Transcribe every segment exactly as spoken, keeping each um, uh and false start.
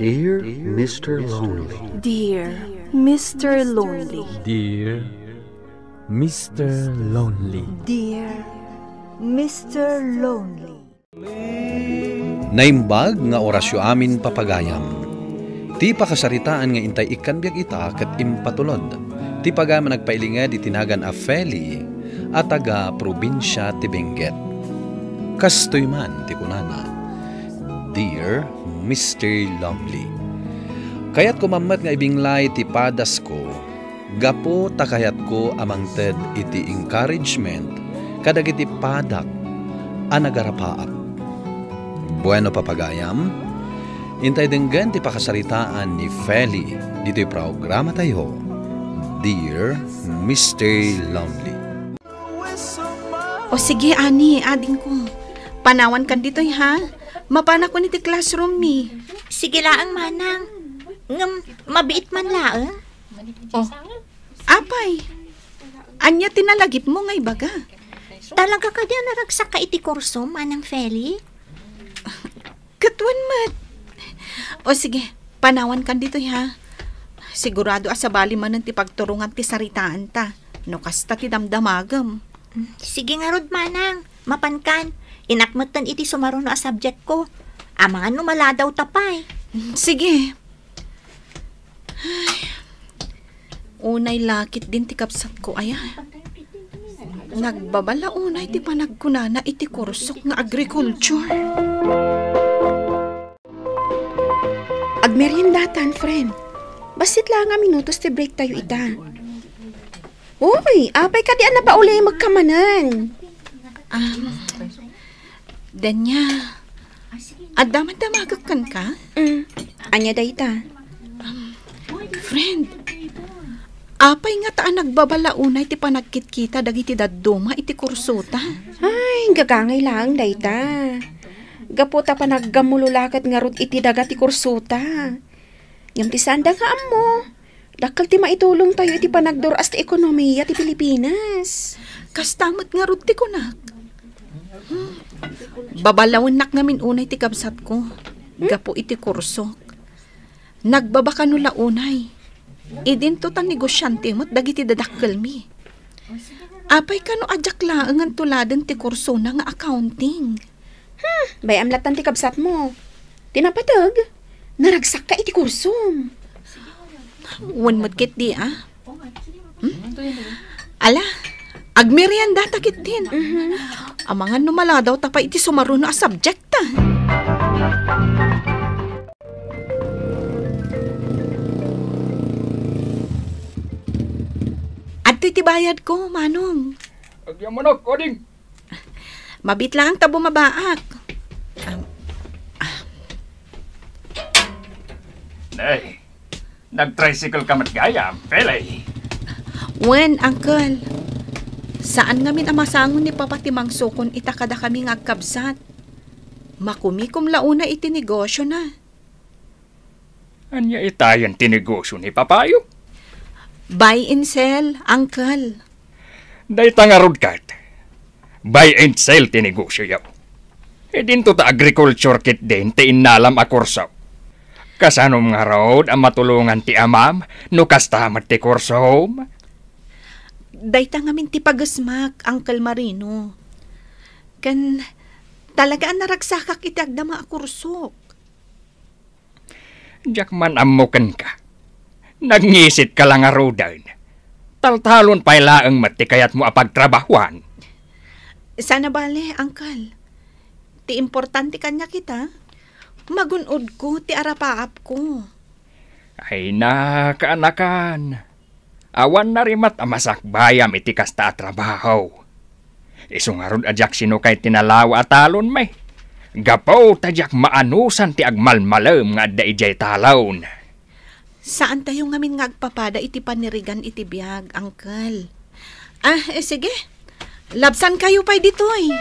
Dear Mister Lonely. Dear Mister Lonely. Dear Mister Lonely. Dear Mister Lonely. Naimbag nga orasyo amin, papagayam. Ti pakasaritaan nga intay ikkan biag ita ket impatulod ti pagayam a nagpailinged iti nagan a Feli a taga probinsia ti Benguet. Kastoy man ti kunana, "Dear Mister Lonely, kayatko man met nga ibinglay ti padasko gapu ta kayatko a mangted iti encouragement kadagiti padak a nagarapaak." Bueno, papagayam, intay denggen ti pakasaritaan ni Feli ditoy programatayo, Dear Mister Lonely. O sige, Ani, adingko. Panawankan ditoy, ha? Mapanakon iti classroom mi. Sige laeng, manang. Ngem, mabiit man laeng. Oh. Apay, ania ti nalagipmo nga ibaga? Talaga kadi a naragsakka iti kurso, Manang Feli? Ket wen met. O sige, panawankan ditoy, ha. Sigurado a sabali manen ti pagturungan ti saritaanta, no kasta ti damdamagem. Mm, sige ngarud, manang. Mapankan. Inak metten iti sumaruno a subjectko. Amangan no maladawta pay. Mm, sige. Ay, unay la ketdin ti kabsatko aya. Nagbabala unay ti panagkunana iti kursok nga agriculture. Agmeriendatan, friend. Bassit la nga minutos ti break tayo ita. Uy, apay kadi a napaulimekka manen? Ah, Danya, adda man damagek kenka? Mm. Ania dayta? Um, friend, apay ngata a nagbabala unay ti panagkitkita dagiti dadduma iti kursota? Ay, gagangay laeng dayta. Gapu ta panaggammulo la ket ngarud iti daga ti kursota. Ngem ti saanda nga ammo, dakkel ti maitulongtayo iti panagdur-as ti ekonomia ti Pilipinas. Kasta met ngarud ti kunak. Hmm. Babalawennak ngamin unay ti kabsatko, hmm? Gapu iti kursok. Nagbabakano la unay. Idinto ta negosiante met dagiti dadakkelmi. Apay kano a diak laengen tuladen ti kursona nga accounting? Hmm, bay-am lattan ti kabsatmo. Ti napateg, naragsakka iti kursom. Wen met ketdi, a? Hmm? Ala, agmeriendata ketdin. Mhm. Amangan no maladawta pay iti sumaruno a subject, a. Adtoy ti bayadko, Manong. Agyamanak, ading. Mabiit laeng ta bumabaak. Am, ah. Nay, nag-tricycle ka met gayam, Pele? Wen, Uncle. Saan ngamin a masango ni Papa ti mangsukon ita kadakami nga agkabsat. Makumikom la unay iti negosiona. Ania itayen ti negosio ni Papayo? Buy and sell, Uncle. Dayta ngarud ket, buy and sell ti negosioyo. Idinto ta agriculture ketdin ti innalam a kurso. Kasanom ngarud a matulongan ti amam no kasta met ti kursom? Dayta ngamin ti pagesmak, Uncle Marino. Ken talaga a naragsakak iti agdama a kursok. Diak man ammo kenka. Nagngisitka la ngaruden. Taltalon pay laeng met ti kayatmo a pagtrabahuan. Saan a bale, Uncle. Ti importante kaniak ita, magun-odko ti arapaapko. Ay, nakaanakan. Awan narimat a masakbayam iti kasta a trabaho. Isu ngarud a diak sinukay ti nalawa a talonmi. Gapu ta diak maanusan ti agmalmalem nga adda idiay talon. Saantayo ngamin nga agpapada iti panirigan iti biag, Uncle. Ah, eh, sige. Labsankayo pay ditoy.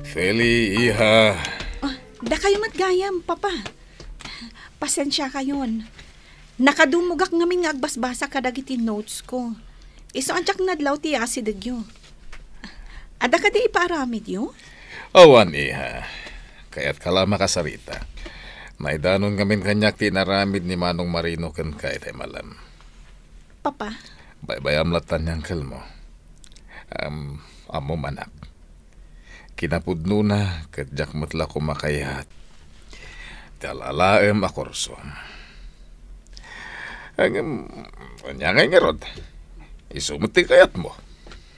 Feli, iha. Oh, dakayo met gayam, Papa. Pasensiakayon. Nakadumogak ngamin nga agbasbasa kadagiti notes ko. Isu a diak nadlaw ti asidegyo. Adda kadi ipaaramidyo? Awan, iha. Kayatka la makasarita. Naidanon ngamin kaniak ti inaramid ni Manong Marino kenka itay malem. Papa? Baybayam latta ni angkelmo. Am, ammom, anak. Kinapudnona, ket diak met la koma kayat ti al-alaem a kurso. Ngem, ania ngay ngarud? Isu met ti kayatmo.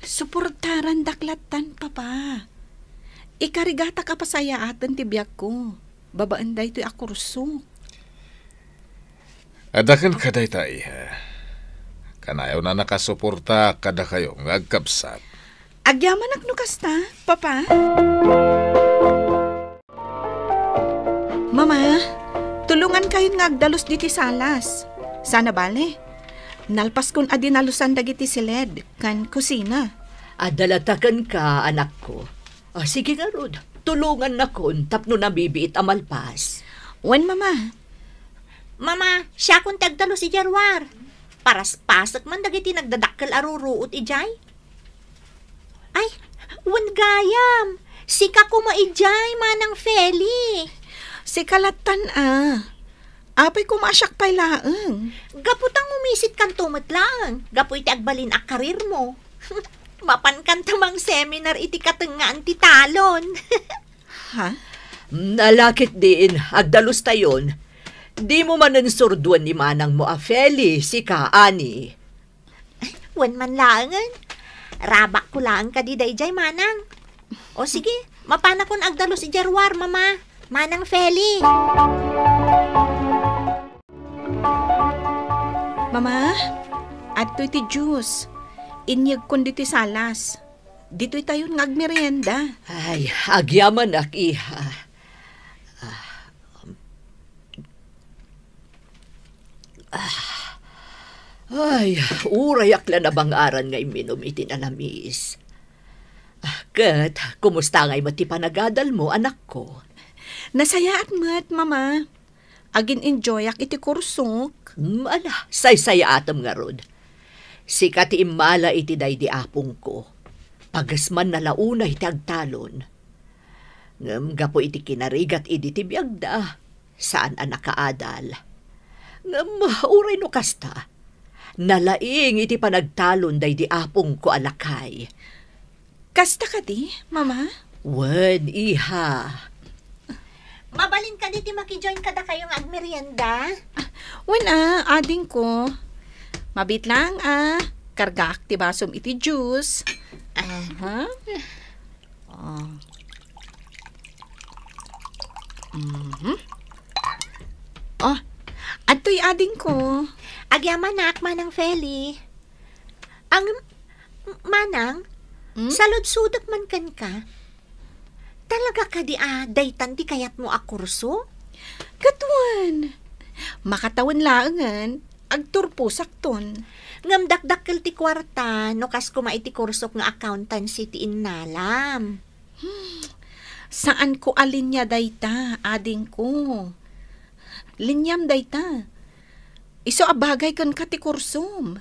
Suportarandak lattan, Papa. Ikarigatak a pasayaaten ti biagko babaen daytoy a kurso. Adda kenka dayta, iha. Kanayon a nakasuportaak kadakayo nga agkabsat. Agyamanak no kasta, Papa. Mama, tulongankayon nga agdalus diti salas. Sana bale, nalpaskon a dinalusan dagiti siled ken kusina. Adda latta kenka, anakko. Ah, sige ngarud, tulongannakon tapno nabibiit a malpas. Wen, Mama. Mama, siakon ti agdalus idiay ruar. Paraspasek man dagiti nagdadakkel a ruruot idiay. Ay, wen gayam. Sika koma idiay, Manang Feli. Sika lattan a. Apay koma a siak pay laeng? Gapu ta ngumisitkanto met laeng, gapu iti agbalin a karirmo. Mapankanto mang-seminar iti katengngaan ti talon. Ha? Nalakit diin, agdalustayon. Dimo manen surduen ni manangmo a Feli, sika, Ani. Wen man laengen. Rabakko laeng kadi daydiay, Manang. O sige, mapanakon agdalus idiay ruar, Mama. Manang Feli. Mama, adtoy ti juice. Inyegkon ditoy salas. Ditoytayon nga agmerienda. Ay, agyamanak, iha. Ah, um, Ah. Ay, urayak la nabangaran nga imminum iti nanamis. Ah, ket, kumusta ngay met ti panagadalmo, anakko? Nasayaat met, Mama. Agin-enjoyak iti kursok. Mm, ala, saysayaatem ngarud. Sika ti immala iti daydi apongko. Pagesmanna la unay ti agtalon. Ngem gapu iti kinarigat idi ti biagda, saan a nakaadal. Ngem uray no kasta, nalaing iti panagtalon daydi apongko a lakay. Kasta kadi, Mama? Wen, iha. Mabalin kadi ti makijoin kadakayo nga agmerienda? Ah, wen a, adingko. Mabiit lang a. Kargaak ti basom iti juice. Ah. Aha. Ah. Mhm. Oh, adtoy adingko. Agyamanak, Manang Feli. Ang, Manang, Hmm? Saludsodek man kenka. Talaga kadi a daytan ti kayatmo a kurso? Ket wen, makatawen laengen, agturposakton. Ngem dakdakkel ti kuarta no kas koma iti kursok nga accountancy ti innalam. Hmm, saanko a linia dayta, adingko. Liniam dayta. Isu a bagay kenka ti kursom.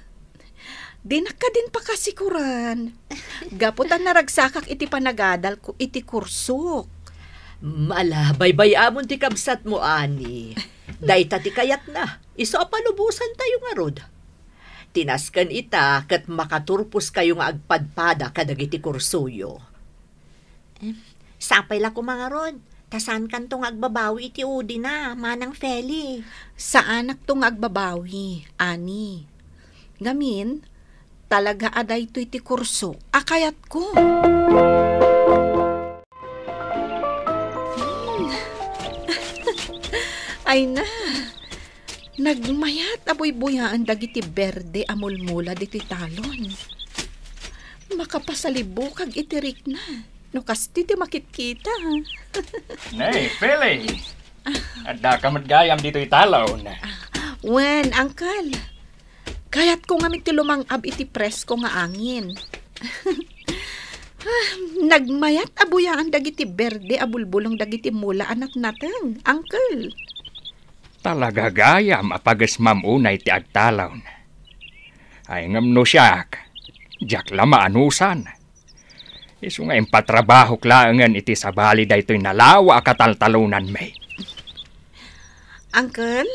Dinak kadin pakasikuran. Gapu ta naragsakak iti panagadalko iti kursok. Ala, baybay-amon ti kabsatmo, Ani. Dayta ti kayatna. Isu a palubosantayo ngarud. Ti nasken ita ket makaturposkayo nga agpadpada kadagiti kursoyo. Em, sapay la koma ngarud, ta saankanto nga agbabawi iti udina, Manang Feli. Saanakto nga agbabawi, Ani. Ngamin, talaga a daytoy ti kurso a kayatko. Hmm. Ay na, nagmayat a buybuyaen dagiti berde a mulmula ditoy talon. Makapasalibukag iti rikna no kasta ti makitkita. Nay, Feli! Addaka met gayam ditoy talon. Ah, wen, Uncle. Kayatko ngamin ti lumang-ab iti presko nga angin. Ah, nagmayat a buyaan dagiti berde a bulbulong dagiti mula a natnateng, Uncle. Talaga gayam a pagesmam unay ti agtalon. Ay ngem no siak, diak la maanusan. Isu nga impatrabahok laengen iti sabali daytoy nalawa a kataltalonanmi. Uncle,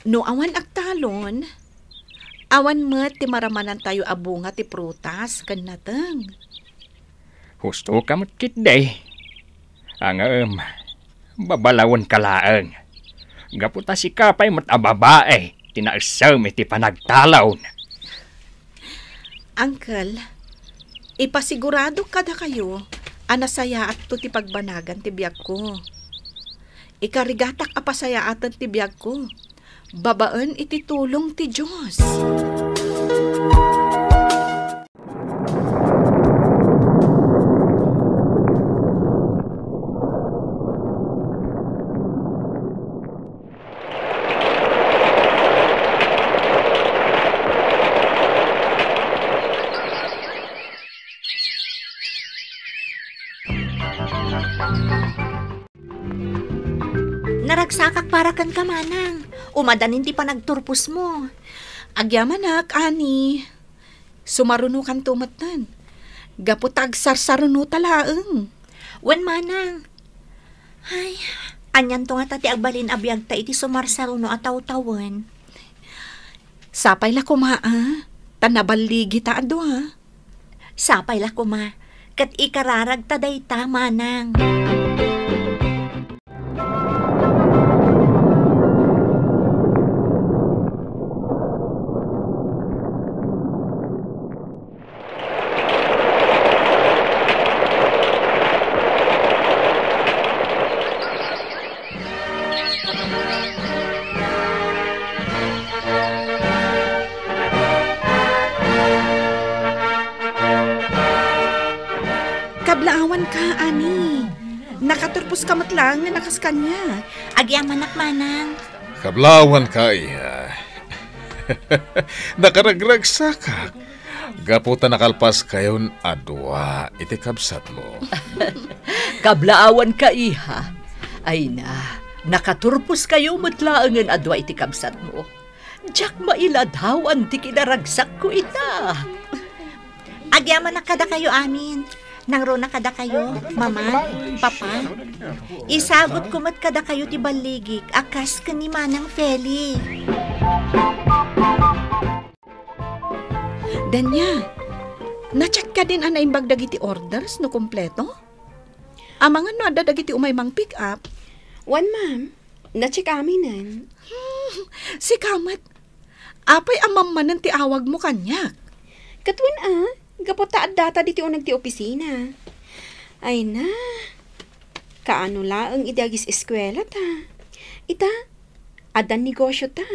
no awan agtalon, awan met ti maramanantayo a bunga ti prutas ken nateng. Husto ka met ketdi. Ngem, babalawenka laeng. Gapu ta sika pay met a babai ti naessem iti panagtalon. Uncle, ipasiguradok kadakayo a nasayaatto ti pagbanagan ti biagko. Ikarigatak a pasayaaten ti biagko babaen iti tulong ti Dios. Naragsakak para kenka, manang. Umadanin ti panagturposmo. Agyamanak, Ani. Sumarunokanto metten. Gapu ta agsarsaruno ta laeng. Wen, manang. Ay, anianto ngata ti agbalin a biagta iti sumarsaruno a tawtawen? Sapay la koma, a, ta naballigi ta a dua. Sapay la koma, ket ikararagta dayta, manang. Kablaawanka, Ani. Nakaturposka met laeng nga nakas kaniak. Agyamanak, manang. Kablaawanka, iha. Nakaragragsakak. Gapu ta nakalpaskayon a dua iti kabsatmo. Kablaawanka, iha. Ay na, nakaturposkayo met laengen a dua iti kabsatmo. Diak mailadawdan ti kinaragsakko ita. Agyamanak kadakayo amin. Nangruna kadakayo, Mama, Papa. Isagutko met kadakayo ti balligik a kas ken ni Manang Feli. Dania, na-check kadin a naimbag dagiti orders no kompleto? Amangan no adda dagiti umay mang-pick up? Wen, ma'am. Na-check aminen. Hmm, sika met. Apay a mammanen ti awagmo kaniak? Ket wen a, gapu ta addata ditoy uneg ti opisina. Ay na, kaano laeng idi agis-eskuela ta. Ita, addan negosio ta.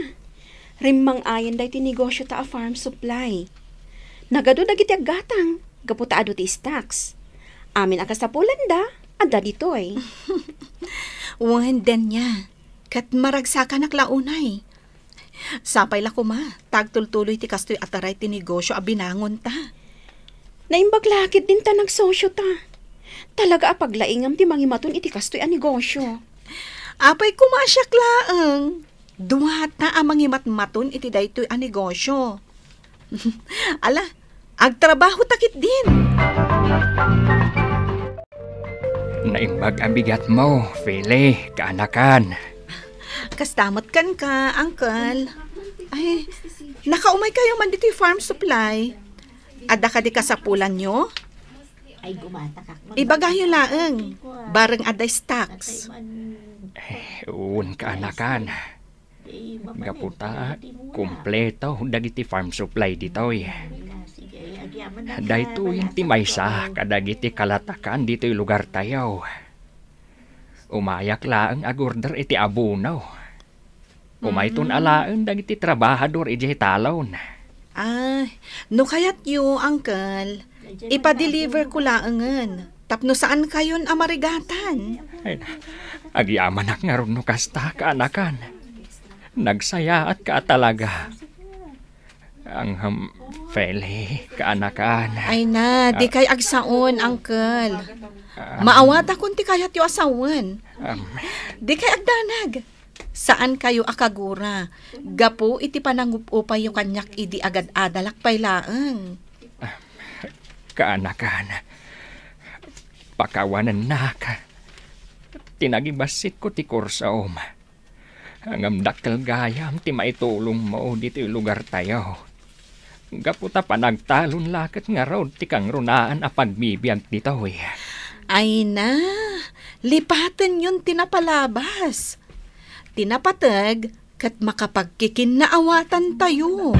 Rimmang-ayan daytoy negosio ta a farm supply. Nagadu dagiti aggatang, gapu ta adu ti stocks. Amin a kasapulanda, adda ditoy. Wen, Dania. Ket maragsakanak la unay. Sapay la koma, ta agtultuloy ti kastoy a taray ti negosio a binangonta. Naimbag la ketdin ta nagsosyota. Talaga a paglaingam ti mangimaton iti kastoy a negosio. Apay koma a siak laeng. Duata a mangimatmaton iti daytoy a negosio. Ala, agtrabahota ketdin. Naimbag a bigatmo, Feli, kaanakan. Kasta met kenka, Uncle. Ay, nakaumaykayo man ditoy farm supply. Adda kadi kasapulanyo? Ibagayo laeng, bareng adda stocks. Eh, wen, kaanakan. Gapu ta kompleto dagiti farm supply ditoy. Daytoyen ti maysa kadagiti kalatakan ditoy lugartayo. Umayak laeng agorder iti abono. Umayton alaen dagiti trabahador idiay talon. Ah, no kayatyo, Uncle, ipa-deliver ko laengen tapno saankayon a marigatan. Ay, agyamanak ngarud no kasta, kaanakan. Nagsayaatka a talaga. Ang, um, Feli, kaanakan. Ay na, di kay agsaon, Uncle. Maawatakon ti kayatyo a sawen. Um, di kay agdanag. Saankayo a kagura. Gapu iti panangub-upayyo kaniak idi agad-adalak pay laeng. Kaanakan, pakawanennak ti nagibassitko ti kursom. Ngem dakkel gayam ti maitulongmo ditoy lugartayo. Gapu ta panagtalon la ket ngarud ti kangrunaan a pagbibiag ditoy. Ay na, lipatenyon ti napalabas. Ti napateg ket makapagkikinnaawatantayo.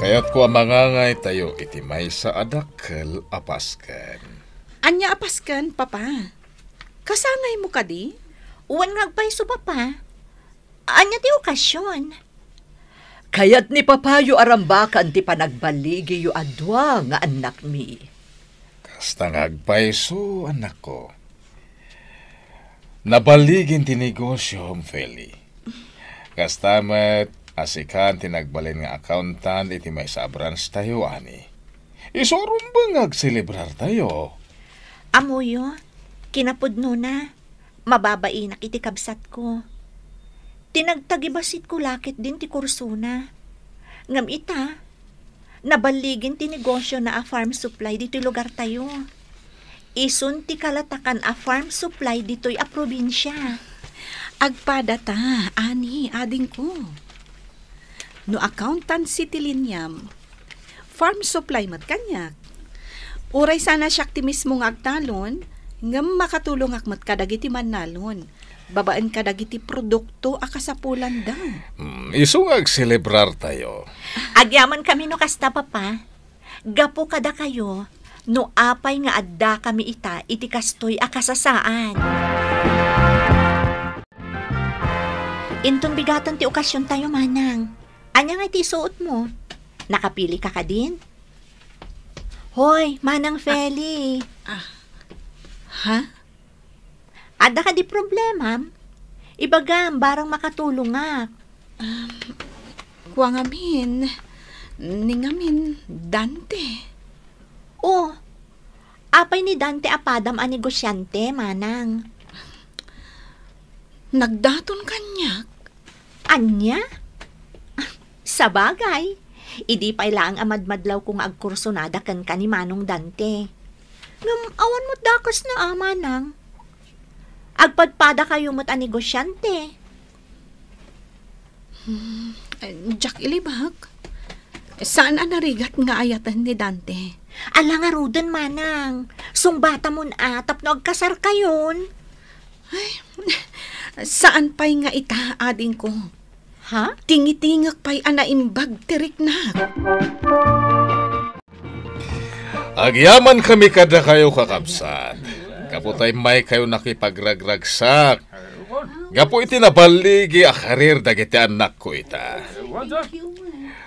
Kayatko a mangangaytayo iti maysa a dakkel a pasken. Ania a pasken, Papa? Kasangaymo kadi? Wen nga agpayso, Papa. Ania ti okasion? Kayat ni Papayo a rambakan ti panagballigiyo a dua nga annakmi. Kasta nga agpayso, annakko. Naballigin ti negosiom, Feli. Kasta met a sikan ti nagbalin nga accountant iti maysa a branch tayo, ani. Isu rumbeng nga agselebrartayo. Ammoyo, kinapudnona, mababainak iti kabsatko. Ti nagtagibasitko la ketdin ti kursona. Ngem ita, naballigin ti negosiona a farm supply ditoy lugartayo. Isun ti kalatakan a farm supply ditoy a probinsia. Agpadata, ani, adingko. No accountancy ti liniam, farm supply met kaniak. Uray saan a siak ti mismo nga agtalon, ngem makatulongak met kadagiti mannalon, babaen kadagiti produkto a kasapulanda. Hmm, isu nga agselebrartayo. Agyamankami no kasta, Papa. Gapu kadakayo, no apay nga addakami ita iti kastoy a kasasaan. Inton bigaten ti okasiontayo, Manang. Ania ngay ti isuotmo? Nakapilika kadin? Hoy, Manang Feli. Ah, ha? Adda kadi problemam? Ibagam, barang makatulongak. Um, kua ngamin, ni ngamin, Dante. Oh, apay ni Dante a padam a negosiante, Manang? Nagdaton kaniak. Ania? Sabagay, idi pay laeng a madmadlawko nga agkursonada kenka ni Manong Dante. Ngem awan met dakesna a, Manang. Agpadpadakayo met a negosiante. Hmm, eh, diak ilibak. Saan a narigat nga ayaten ni Dante. Ala ngaruden, Manang. Sungbatamon a tapno agkasarkayon. Ay, saan pay nga ita, adingko? Ha? Tingitingek pay a naimbag ti riknak. Agyamankami kadakayo, kakabsat, gapu ta immaykayo nakipagragragsak gapu iti naballigi a karir dagiti annakko ita.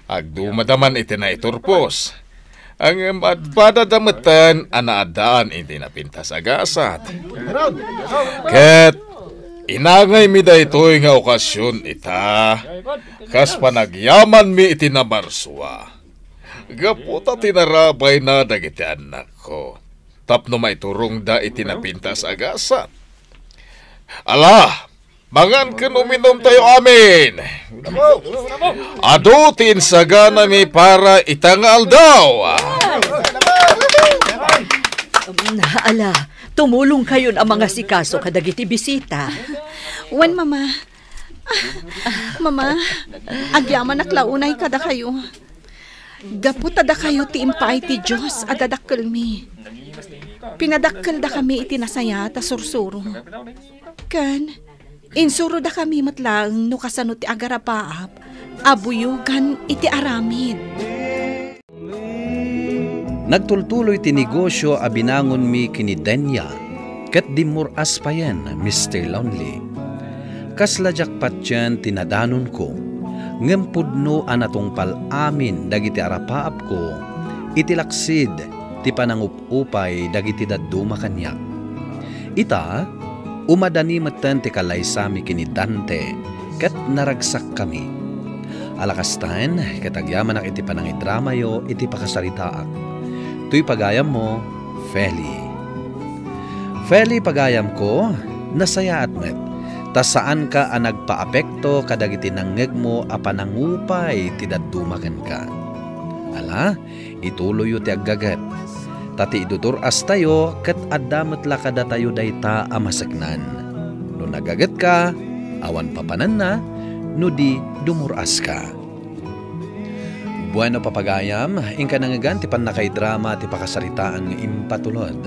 Agdumada man iti naiturpos, ngem agpadada metten a naaddaan iti napintas a gasat. Ket inangaymi daytoy nga okasion ita, kas panagyamanmi iti namarsua. Gapu ta tinarabayna dagiti annakko tapno maiturongda iti napintas a gasat. Ala, mangan ken uminumtayo amin. Adu ti insaganami para ita nga aldaw. Um, ala, tumulongkayon a mangasikaso kadagiti bisita. Wen, Mama. Mama, agyamanak la unay kadakayo. Gapu ta dakayo ti impaay ti Dios a dadakkelmi. Pinadakkeldakami iti nasayaat a sursuro. Ken insurodakami met laeng no kasano ti agarapaap a buyogan iti aramid. Nagtultuloy ti negosio a binangonmi ken ni Denia, ket dimmur-as payen, Mister Lonely. Kasla diak patien ti nadanonko, ngem pudno a natungpal amin dagiti arapaapko iti laksid ti panangup-upay dagiti dadduma kaniak. Ita, umadani metten ti kalaysami ken ni Dante, ket naragsakkami. Ala kastaen, ket agyamanak iti panangidramayo iti pakasaritaak. Toy pagayammo, Feli. Feli, pagayamko, nasayaat met, ta saanka a nagpaapekto kadagiti nangngegmo a panangupay ti dadduma kenka. Ala, ituloyyo ti aggaget. Ta ti idudur-astayo ket adda met la kadatayo dayta a maseknan. No nagagetka, awan papananna, no di dumur-aska. Bueno, papagayam, inka nangngegan ti pannakaidrama ti pakasaritaan nga impatulod.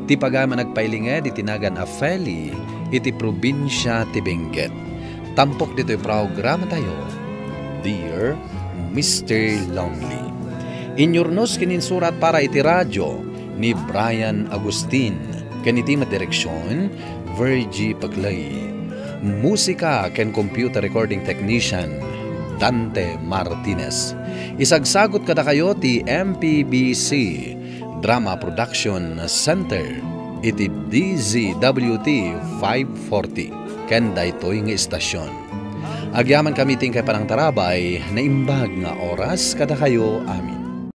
Ti pagayam a nagpailinged iti nagan a Feli iti probinsia ti Benguet. Tampok ditoy programatayo, Dear Mister Lonely. Inyurnos ken insurat para iti radio ni Brian Agustin, ken iti met direksion, Virgie Paclay. Musika ken computer recording technician, Dante Martinez. Isagsagot kadakayo ti M P B C Drama Production Center iti D Z W T five forty ken daytoy nga istasyon. Agyamankami ti inkay panangtarabay, naimbag nga oras kadakayo amin.